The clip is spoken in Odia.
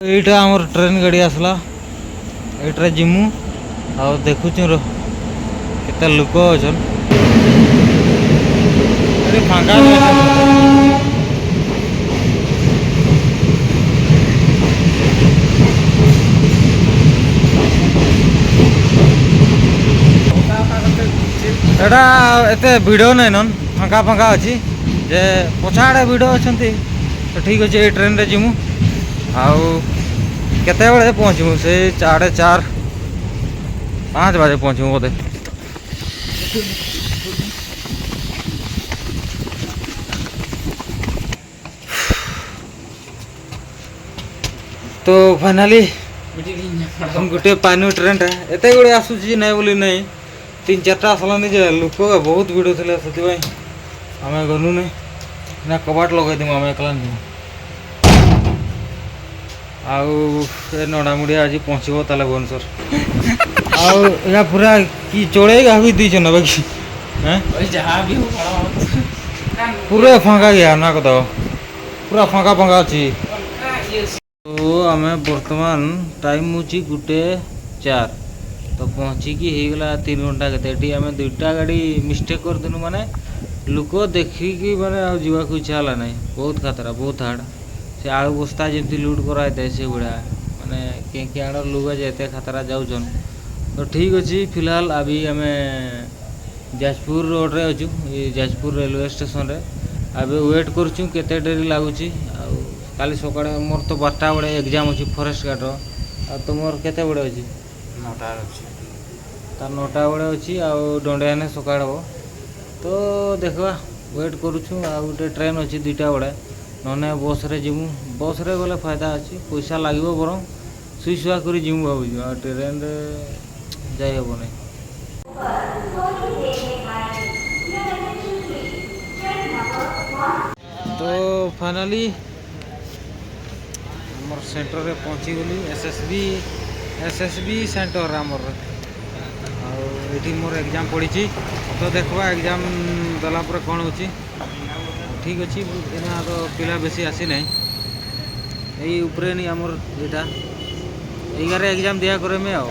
ଏଇଟା ଆମର ଟ୍ରେନ୍ ଗାଡ଼ି ଆସିଲା, ଏଇଟାରେ ଯିମୁ। ଆଉ ଦେଖୁଛୁ ର କେତେ ଲୋକ ଅଛନ୍ ଏଠି, ଫାଙ୍କା ଅଛନ୍। ଏଟା ଏତେ ଭିଡ଼ ନାଇଁ ନନ୍, ଫାଙ୍କା ଫାଙ୍କା ଅଛି ଯେ, ପଛଆଡ଼େ ଭିଡ଼ ଅଛନ୍ତି। ତ ଠିକ୍ ଅଛି, ଏଇ ଟ୍ରେନ୍ରେ ଯିମୁ। ଆଉ କେତେବେଳେ ପହଞ୍ଚିବୁ? ସେଇ 4:30 5 ବାଜେ ପହଞ୍ଚିବୁ ବୋଧେ। ତ ଫାଇନାଲି ଗୋଟେ ପାନୁ ଟ୍ରେନ୍ଟା। ଏତେ ଗୁଡ଼ିଏ ଆସୁଛି ନାଇଁ ବୋଲି ନାଇଁ, ତିନି ଚାରିଟା ଆସିଲାନି ଯେ ଲୋକ ବହୁତ ଭିଡ଼ ଥିଲା, ସେଥିପାଇଁ ଆମେ ଗଲୁ ନାଇଁ ନା। କବାଟ ଲଗେଇଦେମୁ, ଆମେ ଏକଲା ଯିମୁ। ଆଉ ଏ ନଡ଼ାମୁଡ଼ିଆ ଆଜି ପହଞ୍ଚିବ ତାହେଲେ ଭୁବନେଶ୍ୱର। ଆଉ ଏଇଟା ପୁରା କି ଚଢ଼େଇ ଗାବି ଦେଇଛନ୍ ବାକି। ଯାହା ବି ହଉ। ପୁରା ଫାଙ୍କା ଗିଆ ନା କଥା, ପୁରା ଫାଙ୍କା ଫାଙ୍କା ଅଛି। ତ ଆମେ ବର୍ତ୍ତମାନ ଟାଇମ୍ ହେଉଛି 1:04, ତ ପହଞ୍ଚିକି ହେଇଗଲା 3 ଘଣ୍ଟା କେତେ। ଏଠି ଆମେ ଦୁଇଟା ଗାଡ଼ି ମିଷ୍ଟେକ୍ କରିଦେନୁ, ମାନେ ଲୋକ ଦେଖିକି ମାନେ ଆଉ ଯିବାକୁ ଇଚ୍ଛା ହେଲା ନାହିଁ। ବହୁତ ଖାତରା, ବହୁତ ହାର୍ଡ଼। ସେ ଆଳୁ ବସ୍ତା ଯେମିତି ଲୁଟ୍ କରାହେଇଥାଏ ସେଇଭଳିଆ, ମାନେ କେଁ କେଁ ଲୁଗା ଯେ ଏତେ ଖାତରା ଯାଉଛନ୍। ତ ଠିକ୍ ଅଛି, ଫିଲହାଲ ଆବି ଆମେ ଯାଜପୁର ରୋଡ଼ରେ ଅଛୁ, ଏ ଯାଜପୁର ରେଲୱେ ଷ୍ଟେସନରେ। ଏବେ ୱେଟ୍ କରୁଛୁ କେତେ ଡେରି ଲାଗୁଛି। ଆଉ କାଲି ସକାଳେ ମୋର ତ 12ଟା ବେଳେ ଏକ୍ଜାମ୍ ଅଛି ଫରେଷ୍ଟ ଗାର୍ଡ଼ର। ଆଉ ତୁମର କେତେବେଳେ ଅଛି? 9ଟା ଅଛି। ତାର 9ଟା ବେଳେ ଅଛି, ଆଉ ଦଣ୍ଡିଆନେ ସକାଳ ହେବ। ତ ଦେଖିବା, ୱେଟ୍ କରୁଛୁ। ଆଉ ଗୋଟେ ଟ୍ରେନ୍ ଅଛି 2ଟା ବେଳେ, ନହେଲେ ବସ୍ରେ ଯିମୁ। ବସ୍ରେ ଗଲେ ଫାଇଦା ଅଛି, ପଇସା ଲାଗିବ ବରଂ ଶୁଇ ଶୁଆ କରି ଯିମୁ ଭାବୁଛୁ। ଆଉ ଟ୍ରେନ୍ରେ ଯାଇ ହେବ ନାହିଁ। ତ ଫାଇନାଲି ଆମର ସେଣ୍ଟରରେ ପହଞ୍ଚିଗଲୁ, ଏସ୍ ଏସ୍ ବି ସେଣ୍ଟର ଆମର। ଆଉ ଏଠି ମୋର ଏକ୍ଜାମ୍ ପଡ଼ିଛି। ତ ଦେଖିବା ଏକ୍ଜାମ୍ ଦେଲା ପରେ କ'ଣ ହେଉଛି। ଠିକ୍ ଅଛି, ଏଇନା ତ ପିଲା ବେଶୀ ଆସିନାହିଁ। ଏଇ ଉପରେ ନି ଆମର ଏଇଟା, ଏଇ ଗାରେ ଏକ୍ଜାମ୍ ଦିଆ କରେମି। ଆଉ